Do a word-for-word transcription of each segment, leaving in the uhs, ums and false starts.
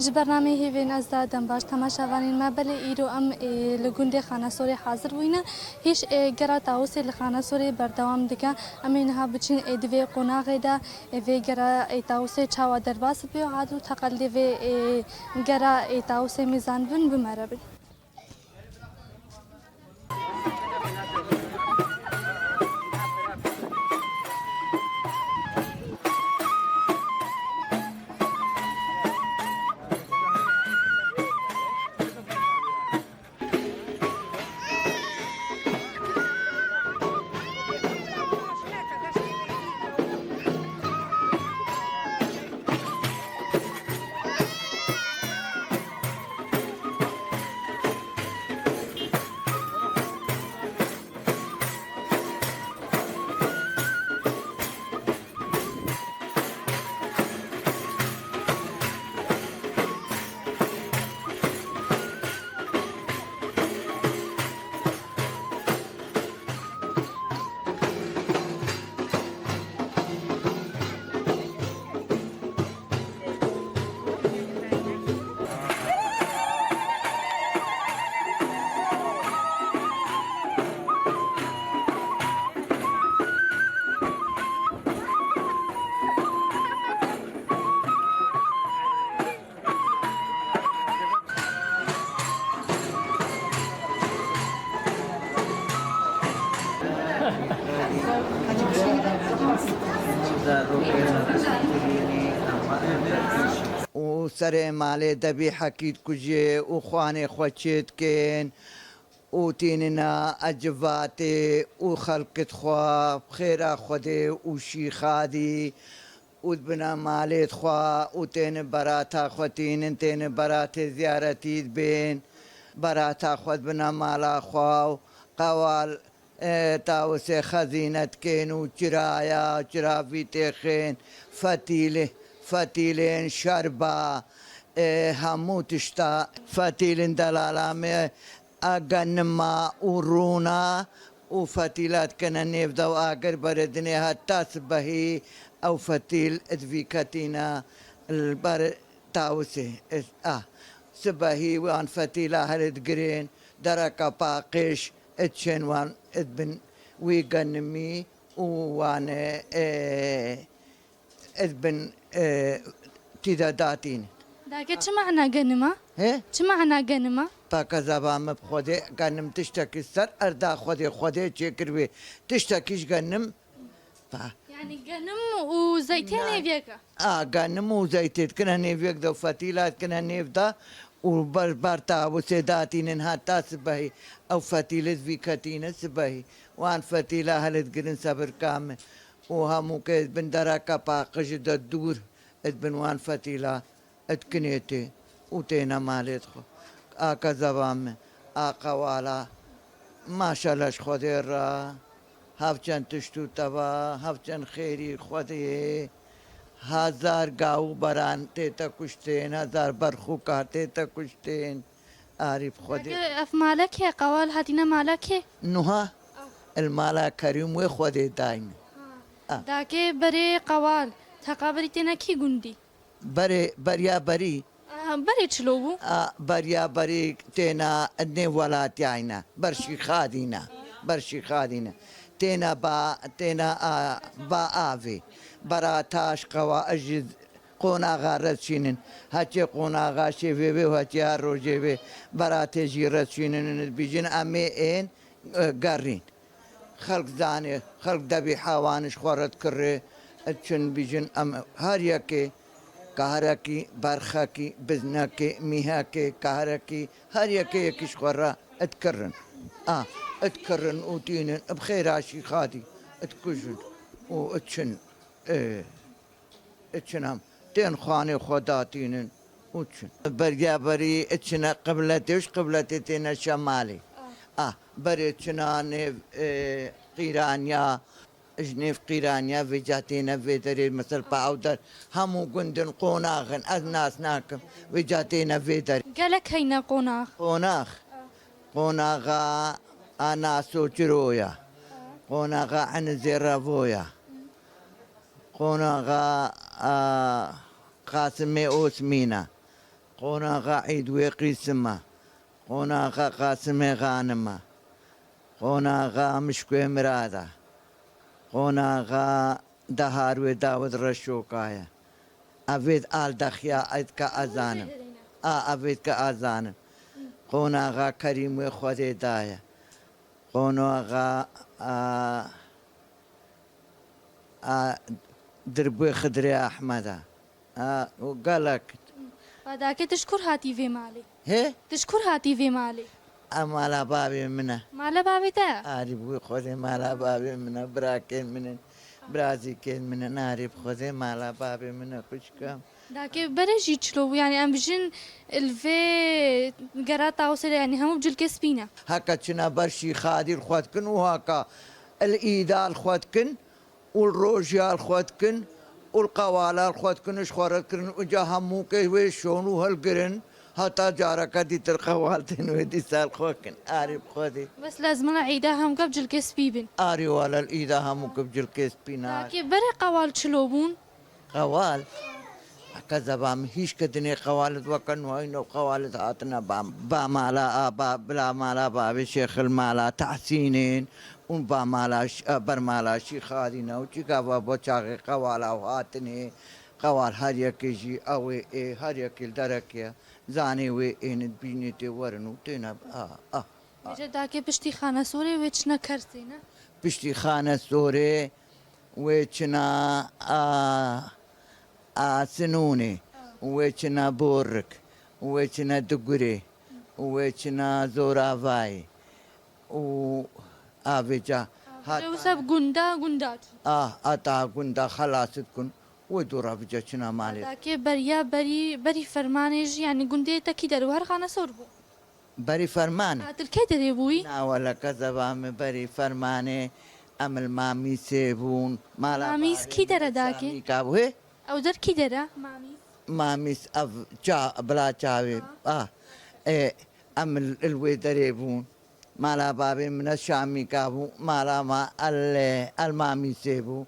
Ji bernameyê Hêvên Ez de dem baş temaşevanên me. Belê îro em, ê, li gundê Xanesorê hazir bûyne. Hîş, ê, gera Tawusê li Xanesorê berdewam dike. Em ê niha biçin, ê, di vê qonaxê de, ê, vê gera, ê, Tawusê çawa derbas bibe û hat û teqel dê vê, ê, gera, ê, Tawusê mêzan bin bi me re bin. û serê malê Debî Hekî dikujê û xwanê xwe çê dikin û tînina ecivatê û xelkit xwe bi xêra Xwedê û şîxadî û dibine malê xwe û têne berata xwe tînin, têne beratê ziyaretî dibên, berata xwe dibine mala xwe û qewal, e, Tawusê xezîne dikên û çiraya, çira vî têxên, fetîlê, fetîlên şerba, e, hemû tişta, fetîlin delala me, a genima û rûna û fetîla dikene nêv de û agir beredinê heta sibehî ew fetîl divîketîne li ber Tawusê. A, sibehî wan fetîla here digirên, dereka paqij diçên wan dibin wî genimî û wan, e, ez bin, e, tî de datîn. Dake çi mana genima? He? Çi mana genima? Paka zaba me bi Xwedê genim tiştekî ser erda Xwedê, Xwedê çêkir wê. Tiştekî ji genim, pa. Yani genim û zeytê nêvyek e? A, genim û zeytê dikine nêvyek de û fetîla dikine nêv de û ber, ber Tawusê datînin heta sibehî. Ew fetîlê divîketîne sibehî. Wan fetîla hele digirin sebirka me. û hemû kes bin dereka paqij de dûr, ez bin wan fetîla, ez kinê tê û têne malê xwe. A kezeba min, a qewala, maşallah ji Xwedê re, hev çend tişt û teva, hev çend xêrî Xwedê, hezar gaw û beran tê te kuştên, hezar berx û kar tê te kuştên. Arî bi Xwedê. Dake ev malekê, qewal hatîne malekê? Nuha, il mala Kerîm wê Xwedê dayne. Ha. Ah. Dake berê qewal, teqa berî têne kî gundî? Berê, beriya berî. Ah, berê çilo bû? Ah, beriya berî têna nê welatyayne, ber Şîxadîne, ber Şîxadîne. Têna ba, têna a, ba avê. Bera taş qewa, ji Qonaxa re çînin. Heçê qonaxa şêvê vê û heçê her rojê vê beratê jî re çînin. Dibîjin em ê ên, e, gerîn. Xelk zanê, xelk debî hewan ji xwe re dikirê. Çin bîjin em her yekê, karekî, berxekî, biznekê, mîhekê, karekî, her yekê yekî ji xwe re dikirin. A, dikirin û tînin, bi xêra Şîxadî dikujin û çin. E. Çinam tên xanê xwe datînin û çin. Beriya berî çine qibletê û ji qibletê têne şemalê. Ah. Ah, berê çina nêv, e, qîraniya, ji nêv qîraniya vêca têne vê derê, mesel pa ew der hemû gundin qonaxin, ez nas nakim, vêca têne vê derê. Gelek heyne qonax? Qonax. Ah. Qonaxa Anaso Çiroya. Ah. Qonaxa Enizê Revoya. Qonaxa, a, Qasimê Osmîn e. Qonaxa Îd wê Qîsim e. Qonaxa Qasimê Xanim e. Qonaxa Mişkê Mirad e. Qonaxa Dahar wê Dawid Reşoka ye. Evêd al dexiya Îd ke ezanim. A, evêd ke ezanim. Qonaxa Kerîm wê Xwedê daye. Qonaxa, a, a, Dirbê Xidrê Ehmed e. A, û gelek. Badakê, tu ji kur hatî vê malê? He? Tu ji kur hatî vê malê? A, mala bavê min e. Mala bavê te ye? Arî, bi Xwedê mala bavê min e, birakên min in. Birazîkên min in, arî, bi Xwedê mala bavê min e, xwişka. Dakê, berê jî çilo bû, yanî em bijin li vê gera Tawusê de, yanî hemû bi cilkê spî ne. Heke çina ber şîxadî li xwe dikin û haka li îda li xwe dikin û li rojiya li xwe dikin û li qewala li xwe dikin û ji xwe re dikirin û ca hemûkê wê şon û hilgirin, heta careke dîtir qewal tên wê dîsa li xwe kin. Arî bi Xwedê. Bes lazim e îda hemûka bi cilkê spî bin. Arî wele li îda hemûkê bi cilkê spî ne. Dakê, berê qewal çilo bûn? Qewal. Heke zeba min hîç ke dinê qewalit weke nuhayî no qewalit hatine ba, ba mala a, ba, bila mala bavê Şêxil mala Tehsînên û ba mala ş-, ber mala Şîxadî ne û çîka va bo çaxê qewala û hatinê. Qewal her yekê jî ew ê, ê, her yekê li derekê ye. Zanê wê ênê dibînê tê werin û têne, a, a. Vêca dakê piştî Xanesorê wê çine Kersê ne? Piştî Xanesorê wê çina a, a Sinûnê, wê çina Borik, wê çina Digurê, wê çina Zoravayê û a vêca. Lê wisa bi gunda, gunda çin. A, heta gunda xelas dikin, wê dora vêca çina malê. Dakê beriya berî, berî fermanê jî, yanî gundê te kî der û her Xanesor bû? Berî fermanê. A, tu li kê derê bûyî? Na, wele kezeba min berî fermanê em li Mamîsê bûn. Mala Mamîs bavê kî min dere dakê? Şamîka bû. Hê? Ew der kî dere? Mamîs. Mamîs ev ça-, bila çavê. Ah. E, em li, li wê derê bûn. Mala bavê min e Şamîka bû. Mala ma el, el Mamîsê bû.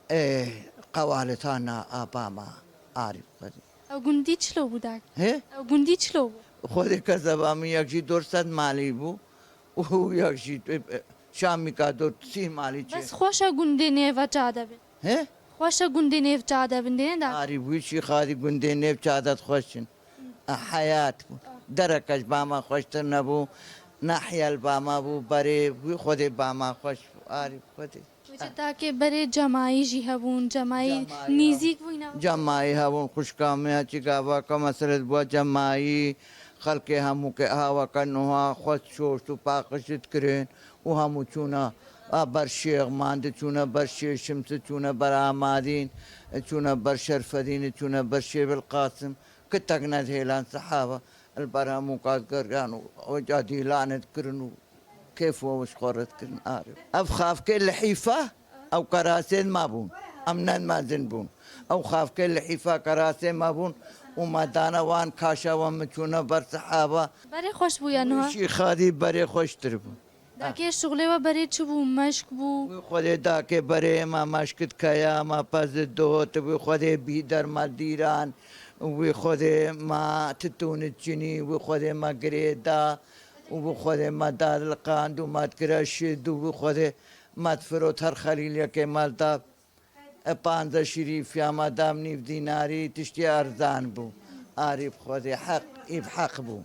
Ê, qewalita na a ba ma arî xwedî. Ew gundî çilo bû dak? He? Ew gundî çilo bû? Xwedê kezeba min yek jî dor sed malî bû û yek jî, e, e, Şamîka dor sîh malî çê. Bes xweş e gundê nêve çade bin. He? Xweş e gundê nêv çade bin dê dak? Arî wî şî xadî gundê nêv çade xweş in. E, heyat bû. Dereke ji ba ma xweştir nebû. Nahiye li ba ma bû, berê wî xwedê ba ma xweş bû. Arî xwedê. Wêce takê berê cemayî jî hebûn, cemayî nîzîk bûyne. Cemayî hebûn, xwişka me ya çi gava ka mesele bûa cemayî, xelkê hemû ke haweke nuha xwest şoşt û paqij dikirin û hemû çûna a ber Şêx Mandi, çûne ber Şêx Şimsi, çûne ber Amadîn, çûne ber Şerfedîn, çûne ber Şêbil Qasim, kitek nedihêlan sehaba, li ber hemû kazgeriyan û oca dîlanê dikirin û Kêf û ji xwe re dikirin arê. Ev xafkê lihîfa ew kerasên me bûn. Em ne mezin bûn. Ew xafkê lihîfa kerasê me bûn û me dane wan kaşa wan min çûne ber sehaba. Berê xweş bû ya niha? Wî jî xadî berê xweştir bû. Dakê şixulê we berê çi bû? Meşk bû? Wî xwedê dakê berê me meşk dikeya, me pez dot, wî xwedê bî der me dîran, wî xwedê me titûn çinî, wî xwedê me girê da. Û bi Xwedê me daliqand û me dikire şid û bi Xwedê me difirot her xelîlekê me da, e, panzdeh şirîfiya me da nîv dînarî, tiştê erzan bû. Arî bi Xwedê heq, î bi heq bû.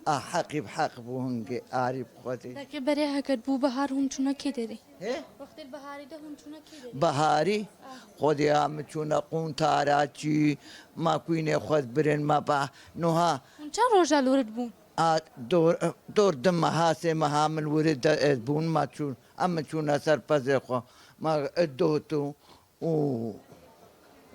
A heq î bi heq bû hingê, arî bi Xwedê. Dakê berê heger bû bihar hûn çûne kê derê? He? Wextê biharî de hûn çûne kê derê? Biharî? Ah. Xwedê ya min çûne quntara çî, me kûynê xwe dibirin, me ba, nuha. Hûn çend roja li wir bûn? A, dor, dor du meha, sê meha min wiri de, e, bûn, ma çûn, em min çûne ser pezê xwe. Ma, e, dotu û,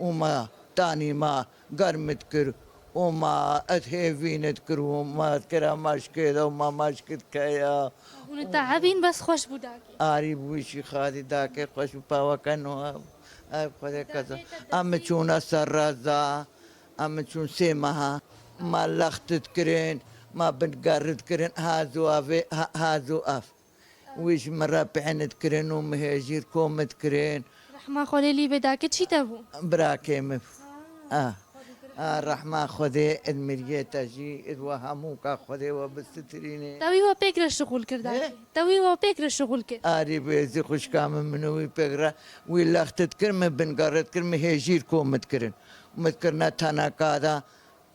û ma tanî ma germ dikir û ma et hêvîn dikir û ma kira maşkê de û ma maşk dikeya. Hûn teebîn bes xweş bû dakê. Arî bû şî xadî dakê xweş û paweke nuha. Ev xwedê keza. Em min çûne ser reza, em min çûn sê meha. Ma lext dikirin, ma bin gerr dikirin, ha zû avê, ha, ha zû ev. Wî ji min re pêhn dikirin û min hêjîr kom dikirin. Rehma Xwedê lî bê dakê çî te bû? Birakê min bû. Ah. A, rehma Xwedê id miriyê te jî, id we hemû ka Xwedê we bisitirînê. Te wî we pêk re şixul kir, He? dakê. Te wî we pêk re şixul kir. Arî bêzî xwişka min, min û wî pêk re, wî lextit kir, min bingaret kir, min hêjîr kom dikirin. Min dikirine teneka da,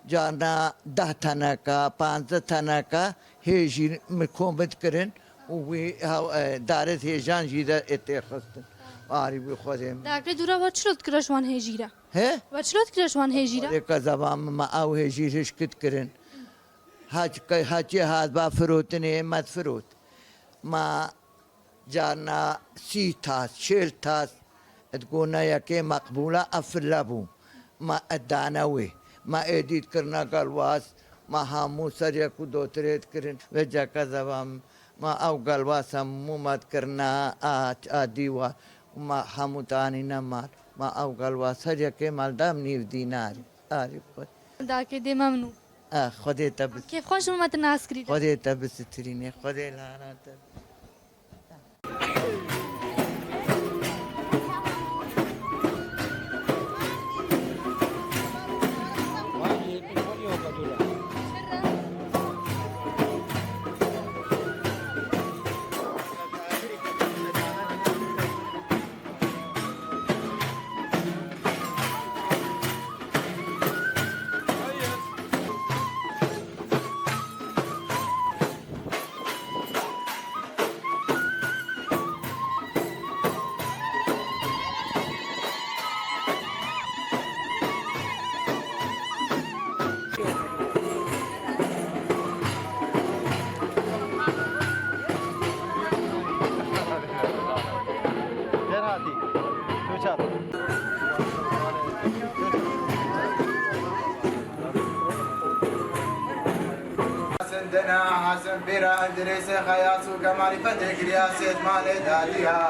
carna deh teneka, panzdeh teneka hêjîr min kom dikirin û wî hew-, e, darê hêjan jî de ê têxistin. Arî wî Xwedê min. Dakê dûra we çilo dikire ji wan hêjîra? He? We çilo dikire ji wan hêjîra? Xwedê kezeba min, me ew hêjîr hişk dikirin. Haç-, haçê hat ba firotinê, me difirot. Me carna sî tas, çêl tas, digona yekê meqbûla, ev file bû. Me dane wê. Me êdî dikirine gelwas, me hemû ser yek û dotirê dikirin. Vêca kezeba min, me ew gelwas hemû me dikirine a, a dîwar. Me hemû tanîne mal. Me ew gelwas her yekê mal da nîv dînarî. Arî xwe. Dakê dê memnû. A, Xwedê te bis-, Kêfxweş bûm me tu nas kirî. Xwedê te bisitirînê. Xwedê li hena te. Gel hadi. Göç at. Hasan dena, Hasan pêra, Endirêsê xeyas û ke marîfetê kiriya sêd malê dadiya.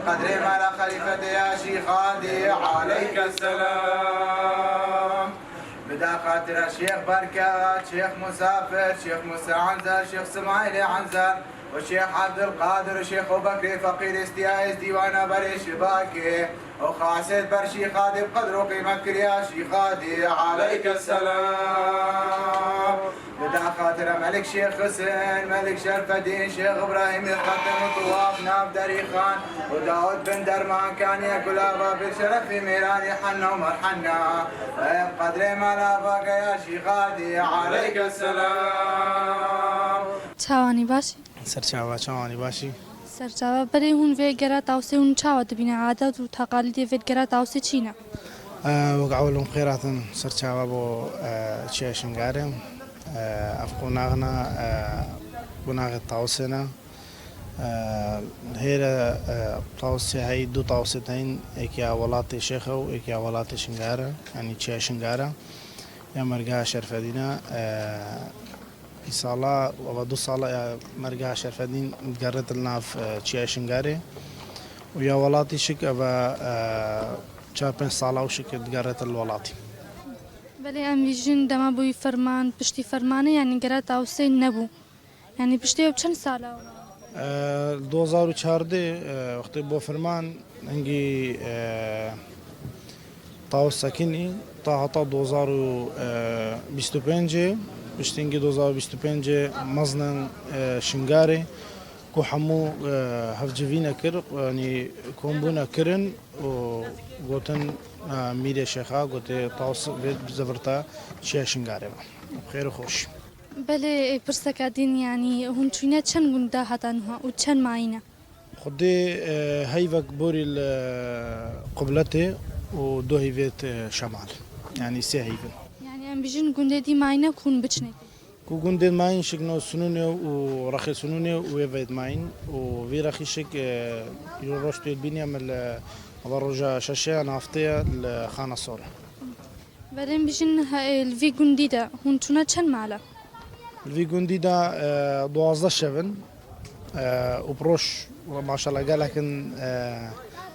Qedrê mala xelîfetê ya Şîx Hadî, aleyke selam. Bi da xatira Şêx Berke, Şêx Musafir, Şêx Musa Enzer, Şêx Simaîlê Enzer û Şêx Ebdulqadir û Şêx Ebubekrê Feqîr Îstiyayê dîwana berê şibakê û xasêt ber Şîx Hadî bi qedr û qîmet kiriya Şîx Hadî, aleyke selam. Bi da xatira Melik Şêx Hisin, Melik Şerfedîn, Şêx Îbrahîmê Xetin û Tuwaf nav Derî Xan û Dawud bin Derman Kaniyê Gulava bi şerefî mêranî Henna û Merhenna. Bi qedrê mala Bageya Şîx Hadî, aleyke selam. Çawanî baş î? Serçava, çawanî baş î? Serçava, berê hûn vê gera Tawsê hûn çawa dibîne? Adet û teqalîdê vê gera Tawsê çi ne? E, wek ewil hûn bi xêr hatin Serçava bo, e, Çiya Şingarê. E, ev qonax ne, e, qonaxê Tawsê ne. E, hêre, e, Tawsê hey, du Tawsê teyn, êk ya welatê Şêx e û êk ya welatê Şingar e, yanî Çiya Şingar e. Ya mergeha Şerfedîn e, e, Îsala, eva du sala ya mergeha Şerfedîn digerêt li nav, e, Çiya Şingarê û ya welatî şik eva, e, çar pênc sala û şik digerêt li welatî. Belê em vî jin dema bûyî ferman, piştî fermanê, yanî gera Tawsê nebû. Yanî piştê ew çend sala? E, du hazar û çardeh, e, wextê bo ferman, Hingî, e, Tawus sekinî ta heta du hazar û bîst û pêncê, piştî hingî du hazar û bîst û pêncê meznin, e, Şingarê ku hemû, e, hevcivîne kir, yanî kombûne kirin û gotin, e, Mîrê Şêxa gotê Tawus vê zivirta çiya Şingarê ve. Xêr û xweş. Belê, e, pirseka din, yanî hûn çûyne çend gund de heta niha û çend mayîne? Xwedê, e, heyvek borî li qubletê û du heyvêt, e, şemal. Yanî sê heyvin. Yanî em bijin gundê dî mayîne ku hûn biçinê tê? Ku gundê mayîn şikno Sinûnê û rexê Sinûnê û wê vêt mayîn û vî rexî şik, e, îro roj tê bîniye min li, eva roja şeşê ya nafteya li Xana Sor e. Belê em bijin, he, li vî gundî de hûn çûne çend mal e? Li vî gundî de, e, duwazdeh şev in, e, û bi roj, maşallah, gelek in, e,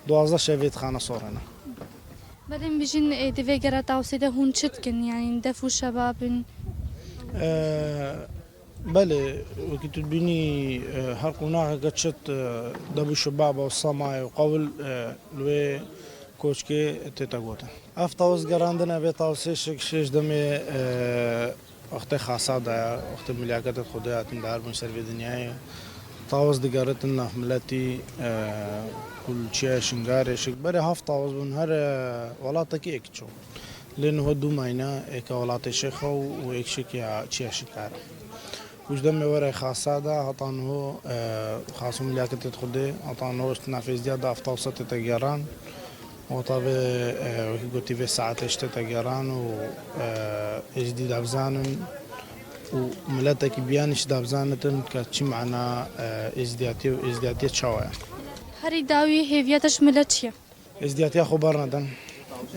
duwazdeh şevê di Xana Sor hene. Belê em bijin, e, di vê gera Tawsê de hûn çi dikin? Yanî def û şebab in? E, belê, wekî tu dibînî, e, her qonaxeke çit, e, def û şebab û sema ye û qewil, e, li wê Koçkê tête gotin. Ev tawis gerandin, ev ê tawis şêşik, şêş demê, e, wextê xasa de, wextê milyaketê Xwedê hatin diherbin ser vê dinyayê. Tawis digeritin nav miletî, e, ku li çiya Şingarê şik. Berê heft tawis bûn, her, e, welatekî êk çû. Lê niho dû mayne, êka welatê Şêxo û êk şik ya çiya Şingarê. Û ji demê were xasa de heta niho, e, xas û milyaketê Xwedê, heta niho ji nav êzdiya de ev tawis tête geran. Wata vê, e, wekî gotî vê saetê ji tête geran û, e, êzdî dabzanin û miletekî biyanî jî dabzanitin ke çi mana, e, êzdiyatiyê û êzdiyatiyê çawa ye. Herî dawî hêviya te ji milet çi ye? Êzdiyatiya xwe bernedin.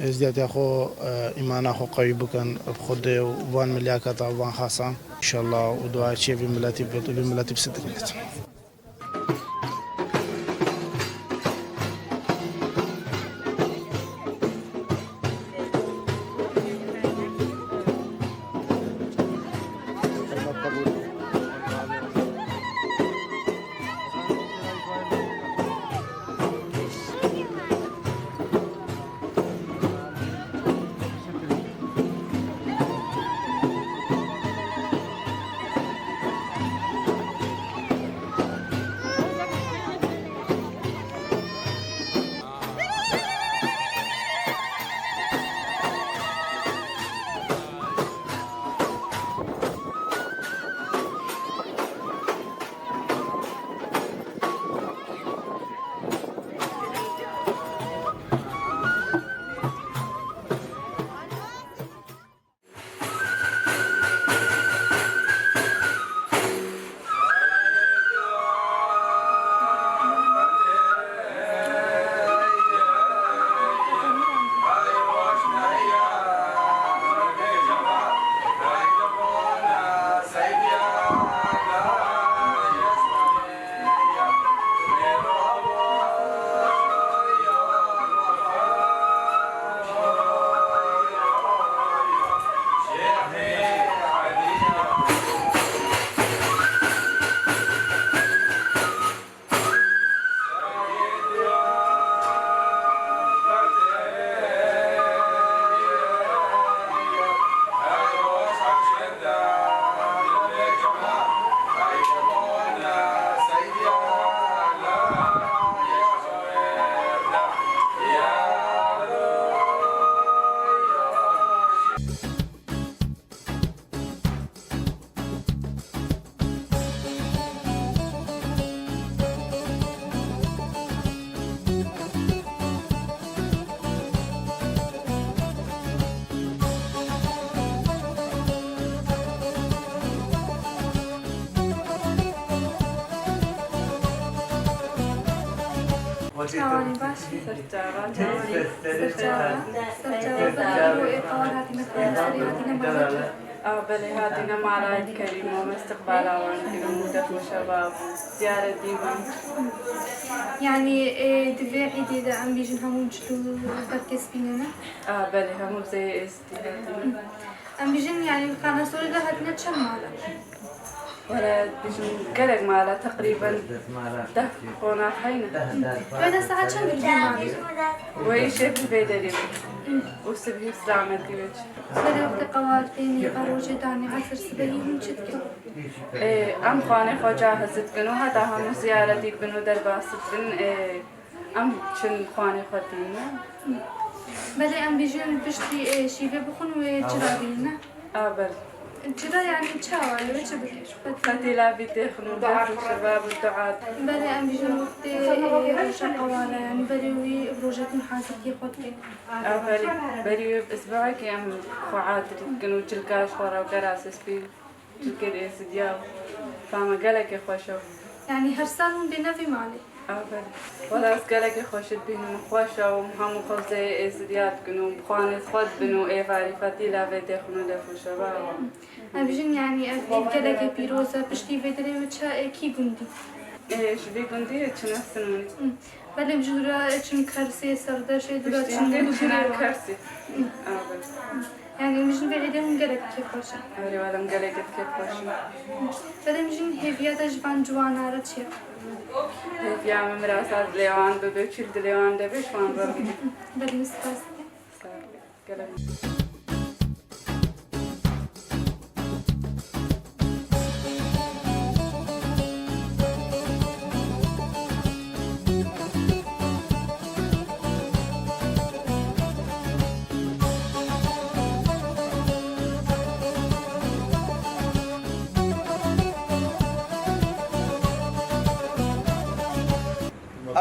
Êzdiyatiya xwe, e, îmana xwe qewî bikin bi Xwedê û van milyaketa û van xasan. Înşallah û dua çê vî miletî bi, vî miletî bisitirînit. Çawanî baş? Ser çavan, çawanî. Ser çavan. Ser çavan. Ser çavan. Ser çavan. Ser çavan. Ser çavan. A, belê, hatîne mala Eîdkerîm û em îstiqbala wan kirin û def û şeva bûn, ziyaretî bûn. Yanî, e, di vê Eîdê de em bêjin hemû cil û berkes bîne ne? A, belê, hemû bi zeyê êzidî hatine. Em bêjin, yanî, li Qanasorê de hatine çend mala? Wele, bêjin gelek mala, teqrîben deh qonax heyne. Wê de saet çend dikî malê? Wê îşê bi vê derê bû. Û sibhî bi selametî wê çû. Belê wextê qewar tênî, qe rojê danî, esir sibehî hûn çi dikin? Ê, em xanê xwe cahiz dikin û heta hemû ziyaretî dibin û derbas dikin, ê, em çin xanê xwe tînin. Belê em bêjin piştî, ê, şîvê bixwin wê cira bînin, ne? A, belê. Cira yanî çawa ye? Wê çi bike? Qetîla vî têxin û def û şeva bi dua dikin. Belê em bêjin wextê, ê, roja qewar e, yanî berê wî rojê hûn hazirtiyê xwe dikin. A, berî, berî wê bi isbuekê em xwe adirî dikin û cilka ji xwe re û gerasê spî, cilkê êzidiya û fama gelekê xweş e. Yanî her sal hûn dêne vî malê? A, berî. Wela ez gelekê xweş dibînim, xweş e û hemû xwezê êzidiya dikin û bi xwanê xwe dibin û êvarî fetîla vê têxin û def û şeva. Em bijin, yanî ev êv gelekê pîroz e, piştî vê derê wê çi e, kî gundî? Ê, ji vî gundî çine Sinûnê. Belê, em ji dûra çin Kersê, Serdeşê, dûra çin Kersê. Yanî em bijin vê êdê hûn gelek kêfxweş in. Erê, wele em gelek kêfxweş in. Belê, em bijin hêviya te ji van ciwana re çi ye? Hêv, Ya min mirasa dilê wan bibe, çil dilê wan de be, ji wan re bigire. Belê, spas. Sağ ol. Gelek.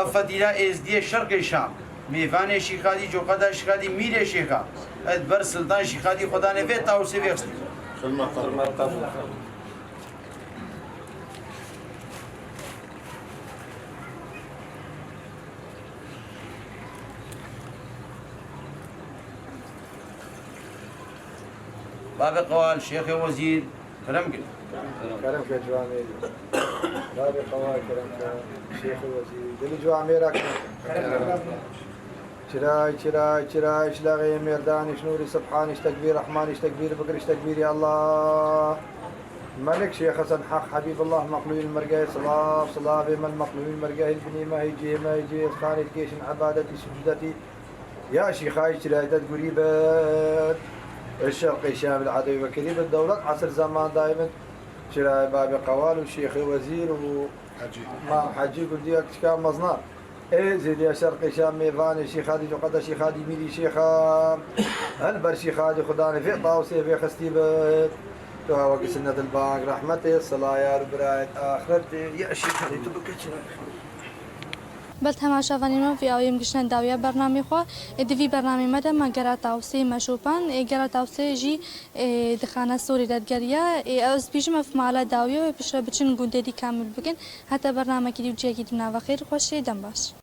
Ev fedîla êzdiyê Şerqê Şam, mêvanê Şîxadî, coqeda Şîxadî, mîrê Şêxa, ez ber Siltan Şîxadî xwe danê vê Tawusê vê xistî. Babê Qewal, Şêxê Wezîr, kerem kin. Kerem ke ciwanê. Babê Qewal, kerem ke Şêxê Wezîr. Dilî ciwan mêra kin. Çiray, çiray, çiray, şlaxê mêrdan, şnûrî Subhan, iş tekbîr Rahman, iş tekbîr Bikir, iş tekbîrî Allah. Melik Şêx Hesen Heq, Hebîbullah Meqlûyî Mergehê, silav, silavê me li Meqlûyî Mergehê, binî me hê cihê me hê cihê xanê dikêşin ebadetî, sucudetî. Ya şîxayî çirayê te digurî bin. Şerqê Şam li edewî vekirî bin. Dewlet esir zeman dayê bin. Çirayê babê Qewal û Şêxê Wezîr û Hecî. Mam Hecî Guldiya kiçika mezna. Ê zêdiya Şerqê Şam mêvanê Şîxadî, coqeda Şîxadî, mîrî Şêxa. Hel ber Şîxadî xudanê vê Tawusê vê xistî bin. Tu hewekî sinnet il bang, rehmetê, silayar, birayet, axretê. Ya Şîxadî tu bike çirayê. Bel temaşevanên me, vî awê em giştine dawiya bernamê xwe. Ê di vî bernamê me de me gera Tawusê meşopan. Ê gera Tawusê jî, ê, di xane sorê de digeriya. Ê ez dibêjim ev mala dawiya wê piştre biçin gundê dî kamil bikin. Heta bernamekî dî û ciyekî dî nava xêr xweşê dem baş.